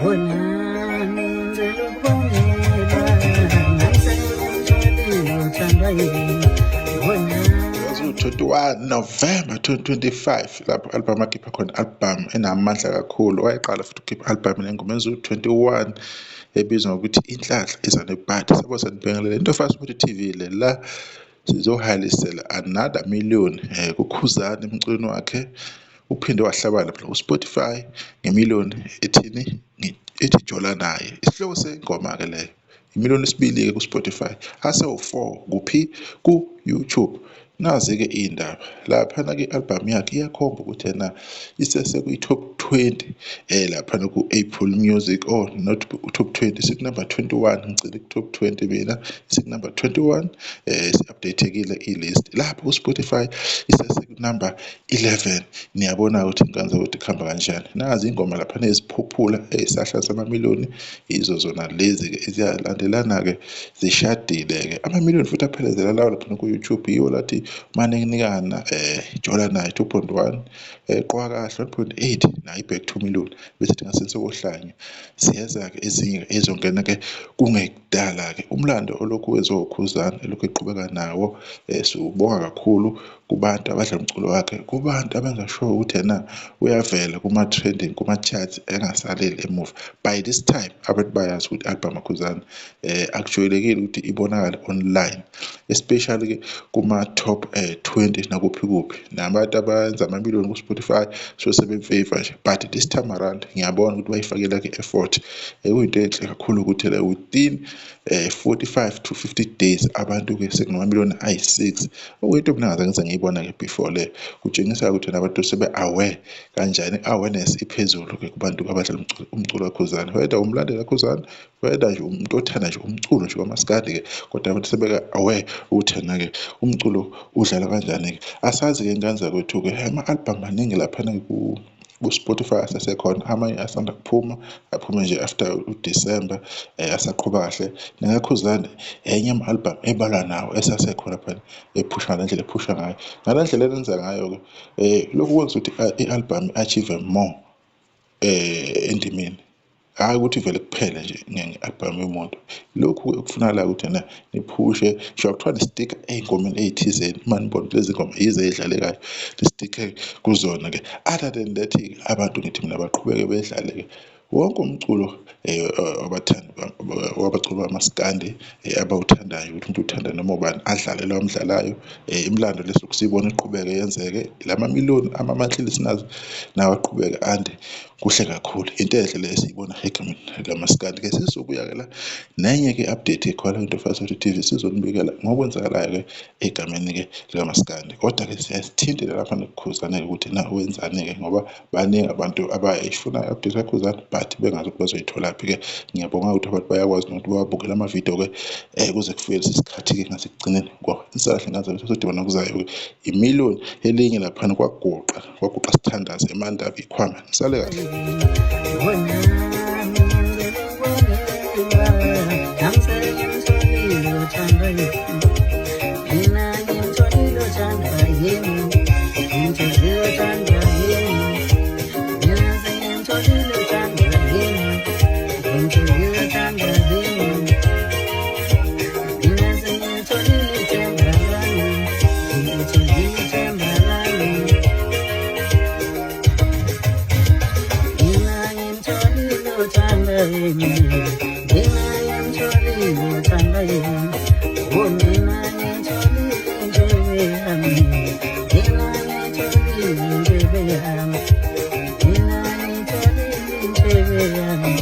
Wona ngicela ukubongela nami othandwa yimi wona. Zaziwu-21 November 2025 lapho album akhipha khona album enamandla kakhulu. Wayeqala futhi ukukhipha album enengoma eziwu-21 ebizwa ngokuthi Inhlanhla Iza Nebhadi. Sabo sanibhengelela into Fast Food TV le la sizohalisela another million kuKhuzani emculweni wakhe. Uphinde wahlabana phela ku-Spotify ngemiliyoni ethini ethi Jola Naye, isihloko sengoma-ke leyo. Imiliyoni esibili-ke ku-Spotify, asewu-4 kuphi ku-YouTube. Nazi-ke iy'ndaba laphana-ke, i-album yakhe iyakhomba ukuthi ena isese kwi-top 20 laphana ku-Apple Music, oh not top 20, siku-number 21. Ngicela ku-top 20 mina, siku-number 21, si-update-ekile i-list. Lapho ku-Spotify isese-number 11. Niyabona ukuthi inkanza ukuthi kuhamba kanjani. Nazi ingoma laphana eziphuphula ey'sahla samamiliyoni, yizo zona lezi-ke ziyalandelana-ke, zishadile-ke amamiliyoni futhi aphelezela lawo laphana ku-YouTube. Yiwo lathi manikunikana Jola Naye 2.1, Qoka Kahle 1.8, nayo ibhek 2 million, bese thina sensokohlanya siyeza-ke ezinye ezongena-ke kungekudala-ke. Umlando olokhu wenziwa uKhuzani elokhu eqhubeka nawo, siwubonga kakhulu kubantu abadla umculo wakhe, kubantu abenza sure ukuthi ena uyavela kuma-trending, kuma-charts, engasaleli emuva. By this time abantu bayazi ukuthi i-album kaKhuzani akujwayelekile ukuthi ibonakale online, especially-ke kuma-top 20 nakuphi kuphi, nabantu abayenza amamiliyoni ku-Spotify so sebemfavor nje. But this time around ngiyabona ukuthi bayifakela-ke i-effort, kuyinto enhle kakhulu ukuthi la within 45 to 50 days abantu-ke sekunamamiliyoni ayi-6, okuyinto mina ngazange ngize ngiyibona-ke before le. Kutshengisa ukuthi nabantu sebe-aware kanjani, i-awareness iphezulu-ke kubantu abadlala umculo kaKhuzani, whether umlandeli kaKhuzani, whether nje umuntu othanda nje umculo nje kamaskandi-ke, kodwa abantu sebeka-aware ukuthi ena-ke umculo udlala kanjani-ke. Asazi-ke ngane zakwethu-ke, ama-album maningi laphana ku-Spotify asesekhona, amanye asanda kuphuma, aphume nje after uDecember, asaqhuba kahle. NekaKhuzani enye ama-album ebalwa nawo esasekhona phela, ephusha ngale ndlela ephusha ngayo, ngale ndlela elenza ngayo-ke. Lokhu kwenza ukuthi i-album i-achieve more endimeni, hhayi ukuthi vele kuphele nje nge-album yomuntu. Lokhu kufunakala ukuthi ena niphushe ngisho kuthiwa ni-stick ey'ngomeni ey'thizeni, uma nibona ukuthi lezi ngoma yizo ey'dlalekayo, ni-stick-e kuzona-ke. Other than that-ke, abantu ngithi mina baqhubeke bedlale-ke wonke umculo abathandi wabaculi bamaskandi abawuthandayo, ukuthi umuntu uthanda noma ubani adlale lo amdlalayo. Imilando le silokhu siyibona iqhubeke yenzeke, lamamiliyoni ama-monthly listeners nawo aqhubeke ande, kuhle kakhulu. Into enhle le esiyibona egameni lamaskandi-ke. Sizobuya-ke la nenye-ke i-update ekhona into Fast TV, sizonibikela ngokwenzakalayo-ke egameni-ke likamaskandi, kodwa-ke siyasithintile lapha nokuKhuzani-ke ukuthi na wenzani-ke, ngoba baningi abantu abayifuna i-update kaKhuzani but bengazi ukuthi bazoyitholaphi-ke. Ngiyabonga ukuthi abantu bayakwazi nokuthi bawabukele amavidiyo-ke kuze kufike lesi sikhathi-ke ngasekugcineni kwawo. Nisale kahle ngaze sodibana kuzayo-ke imiliyoni elinye laphana kwaguqa kwaguqa sithandaze eMandaba ikhwama. Nisale kahle. Wona ngicela ukubongela nami sengimtholile othandwa yimi, mina ngimtholile othandwa yimi, ngimtholile othandwa yimi, mina sengimtholile othandwa yimi, ngimtholile othandwa yimi, mina sengimtholile ithemba lami, ngimtholile ithemba lami. Mina ngimtholile othandwa yimi, mina ngimtholile othandwa yimi, oh mina ngimtholile intshebe yami, mina ngimtholile intshebe yami, mina ngimtholile intshebe yami.